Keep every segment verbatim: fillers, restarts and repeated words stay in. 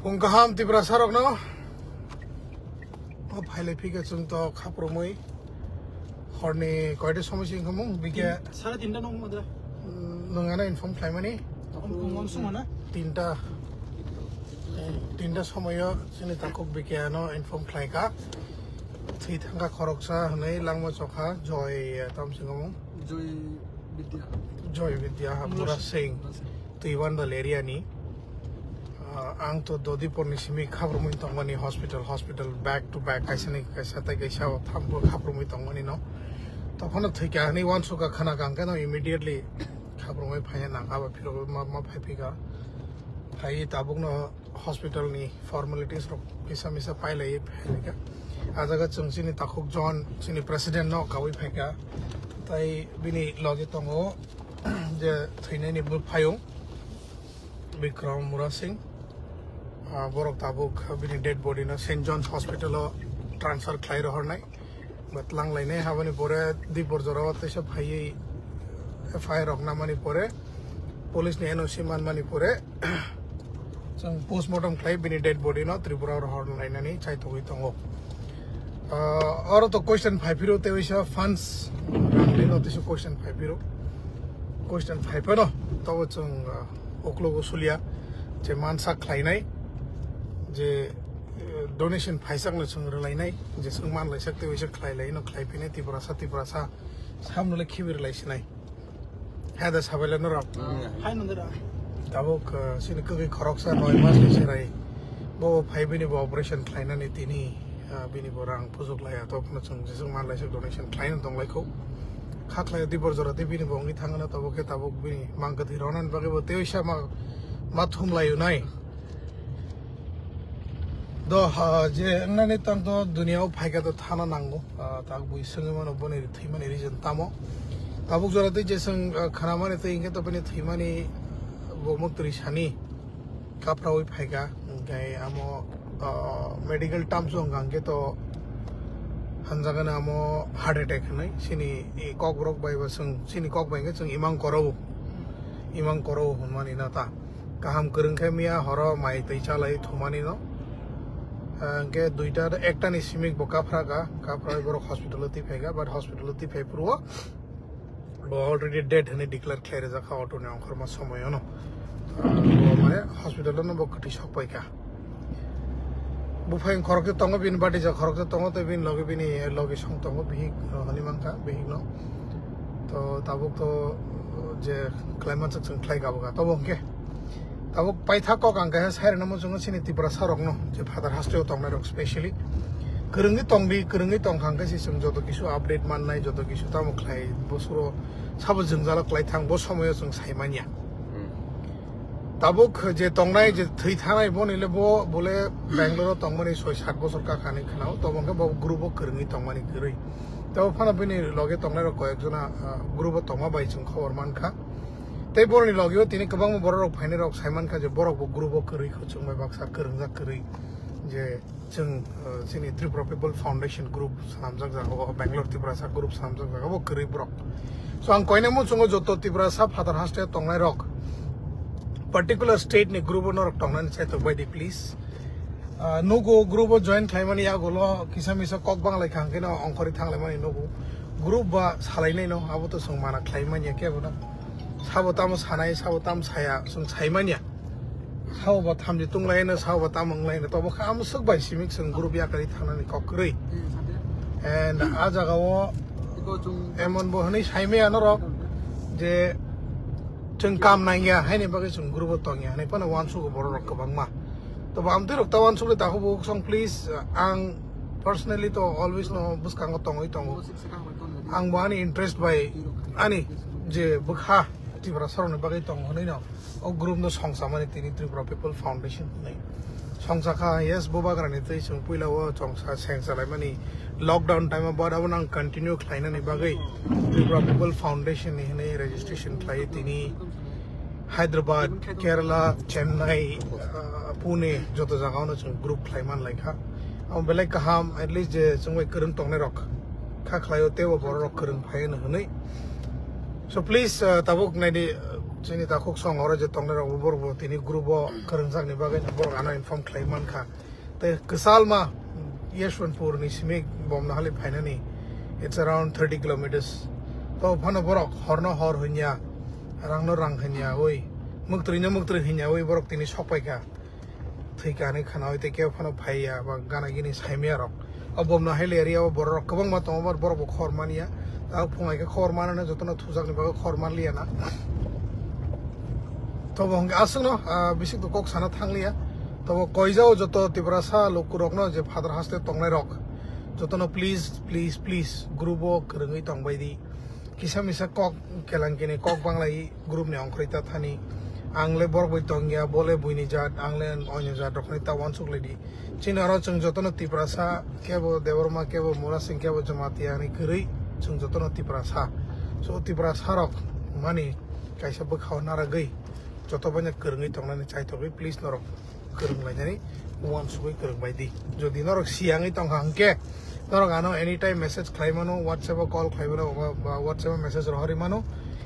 Phung kaham Tiprasa rokno. O phailai phika chwng to khaprumui. Horni koita somoi sing khamung bike. Sare tinta nong madra. Nung ano inform khlaimani. Tinta. Tinta somoyo chini takhuk bike ano inform khlaika. Thwi thangka khoroksa hwnwi langma chokha Joy, eh, tam sing khamung. Joy Vidya. Joy Vidya ha Mura Singh. Twiwandal area ni. Ah, ang to Dodipur ni simi khabrumui tongmani hospital, hospital back to back, kaisa ni kaisa tai kaisa o thambo khabrumui tongmani no. Tokhano thwikha hwnwi uansukha khana kang khe no immediately khabrumui phaiya nang aba phiro ma, ma phai phika. Phai tabuk no hospital ni formalities rok kisa misa pailai phailika. A jaga chwng chini takhuk John chini president no kawi phaika. Tai bini logi tongo je thwinani bwphayung. Bikram Mura Singh, ah, borok tabuk bini dead body no Saint John's Hospital o transfer khlai rohornai. Ba tlang lainai habani pore Dibor jora o teisa phaiwi F I R rok namani pore, police ni N O C manmani pore, chwng postmortem khlai bini dead body no Tripura o rohor lainani chaithogwi tongo. Ah, oro to question phai phiro tei waisa funds rang ni no teisa question phai phiro. Question phai phano tobo chwng, ah, uklogo sulia je mansa khlainai je, eh, donation phaisak no chwng rwlainai je chwng manlaisak tei waisa khlai lai no khlai phinai Tiprasa Tiprasa samno le khibi rwlai sinai. Heda sabaila norok. Hai nang dira. Tabuk, uh, sini kwgwi khoroksa noi mas ni serai. Bo phai bini bo operation khlainani tini, uh, bini bo rang pujuk laiya to phano chwng jeswk manlaisuk donation khlaina tonglaikho. Kha khlai Dibor jora tei bini bo wngwi thangna tabuk khe tabuk bini mang kwthwi rwnani bagwi bo tei sa ma, ma thumlaio nai. Do, ah, je wngnani tang to duniya o phaikha to thana nango. Ah, tak bui swngwi mano boni thwimani reason tamo. Tabuk jora tei je swng, ah, khanamani tei hinkhe to bini thwimani bo muktri sani kaprawi phaikha. Hinkhe amo, ah, medical terms o hwnkha hinkhe to hanjagani amo heart attack hinwi. Chini i kokborok bai bo chwng, chini kok bai hinkhe chwng imang koro, imang koro hwnmani no ta. Kaham kwrwng khe miya horo mai twi chalai thumani no. Ah, hwnkhe duita ekta ni simi bo kaphra kha, kaphra borok hospital o twi phaikha, but hospital o twi phai phuru o bo already dead hwnwi declare khlai rijak kha auto ni ongkhorma somoy o no. Ah, bo mane hospital o no bo kwtwi sok paikha. Buphai khoroksa tongo, bini bati ja khoroksa tongo, tei bini logi bini logi song tongo, bihik, uh, hwnwi mankha, bihik no. To tabuk to, uh, je khlai mansak chwng khlai gabukha, tobo hwnkhe. Tabuk paitha kok ang kaisa sai rwna muchungo chini Tiprasa rokno, je Father hasteo tongnai rok specially. Kwrwngwi tongdi, kwrwngwi tongkha hwnkhe se chwng joto kisu update mannai, joto kisu tamo khlai, bosoro sabo jwngjalo khlai thang, bo somoyo chwng sai manya. Tabuk je tongnai, je thwi thanai, boni le bo bole Bangalore o tongmani soi sat bosor kakhani khwnao, tobo hwnkhe bo group o kwrwngwi tongmani kwrwi. Tei phano bini loge tongnai rok koyek jona, ah, group o tongma bai chwng khobor mankha. Tei boroni loge o tini kwbangma borok rok phainai rok sai mankha je borok bo group o kwrwi, chwng bai baksa kwrwngjak kwrwi je chwng, uh, chini Tripura People Foundation Group swnamjak jaga o, Bangalore Tiprasa Group swnamjak jaga o, bo kwrwi borok. So ang koinai muchungo joto Tiprasa phatar haste tongnai rok, particular state ni group o norok tongnani chaitok bai di please. Uh, nugo group o join khlaimani yagulo kisa misa kok banglai kha hwnkhe no ongkhorwi thanglaimani nugo. Group ba salainai no abo to chwng mana khlaimanya kebo no. Sabo tamo sanai, sabo tamo saya, chwng saimanya. Sabo ba thamchi tunglaino, sabo ba tamo wnglaino, tobo kha amswk bai simi chwng group yakarwi thangnani kok kwrwi. And a jaga o emon bo hwnwi saimaya norok je chwng kam nangya haini bagwi chwng group o tongya hwnwi phano uansugo borok rok kwbangma. Tobo amtwi rok ta uansukle takhuk bukhuk song please, ang personally to always no bwskango tongwi tongo. Ang bo ani interest bai ani je bwkha Tiprasa rokni bagwi tongo hwnwi no. O group no songchamani tini Tripura People Foundation hwnwi. Songchakha, yes, Bubagrani twi chwng puila o chongsa seng chalaimani lockdown time o, but abo nang continue khlainani bagwi Tripura People Foundation ni hwnwi registration khlai tini Hyderabad, Kerala, Chennai, uh, Pune joto jaga o no chwng group khlai man lai kha. Abo belai kaham, at least je chwng bai kwrwng tongnai rok kha khlai o tei bo borok rok kwrwng phai hwnwi. So please, uh, tabuk naidi, uh, Chini takhuk song oro je tongnai rok bo borok bo tini group o kwrwngjak ni bagwi borok ano inform khlai mankha. Tei kwchalma Yeshwantpur ni simi Bomnahali phainani, it's around thirty kilometers. To phano borok horno hor hinya, rangno rang hinya oi, muktrino muktri hinya oi borok tini sokpaikha. Thwikha hinwi khana oi tei kebo phano phaiya ba gana gini saimaya rok. O Bomnahali area o borok rok kwbangma tongo, borok bo khobor manya. Tao phungai khe khobor manana, jotono thujakni bagwi khobor manliya na. Tobo hwnkhe aswkno, ah, bisik to kok sana thangliya. Tobo koijao joto Tiprasa lukurokno je Father haste tongnai rok, jotono please, please, please group o kwrwngwi tongbai di. Kisa misa kok kelang kini kok banglai group ni ongkhorwi ta thani. Ang le borok bai tongya, bo le buini jat, ang le onyo jat rokni ta uansuk lai di. Chini oro chwng jotono Tiprasa, kebo Debbarma, kebo Murasing, kebo Jamatia hinwi kwrwi, chwng jotono Tiprasa. So Tiprasa rok mani kaisa bwkhao naragwi joto baino kwrwngwi tongnani chaithogwi please norok kwrwng lainani uansugwi kwrwng bai di. Jodi norok siyangwi tongkha hwnkhe norok ano anytime message khlai mano, WhatsApp o call khlai mano, ba, ba WhatsApp o message rohorwi mano.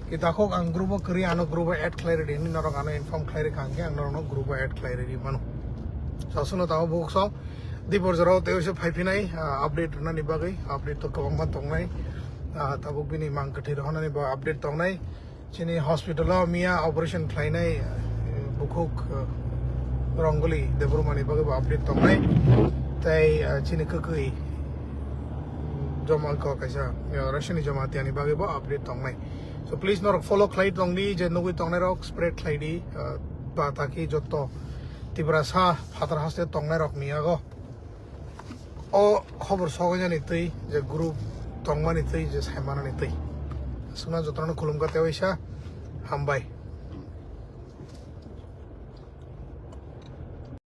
Ki takhuk ang group o kwrwi ano group o add khlai rwdi hinwi norok ano inform khlai rwkha hwnkhe ang norokno group o add khlai rwdi mano. Saswkno tamo bukhuk song dipor jorao tei oise phaiphinai, ah, update rwnani bagwi, update to kwbangma tongnai. Ah, tabuk bini mang kwthwi rohornani ba update tongnai. Chini hospital o miya operation khlainai, eh, bukhuk, eh, Rongoli Debbarmani bagwi bo update tongnai. Tei, eh, chini kwkwi joma ko kaisa, eh, Russiani Jamatiani bagwi bo update tongnai. So please norok follow khlai tongdi, je nugwi tongnai rok spread khlai di, eh, ba taki joto Tiprasa Father haste tongnai rok miyago. O khobor sogoinani twi je group tongmani twi je saimanani twi. Suna jotono khulumkha tei waisa hambai.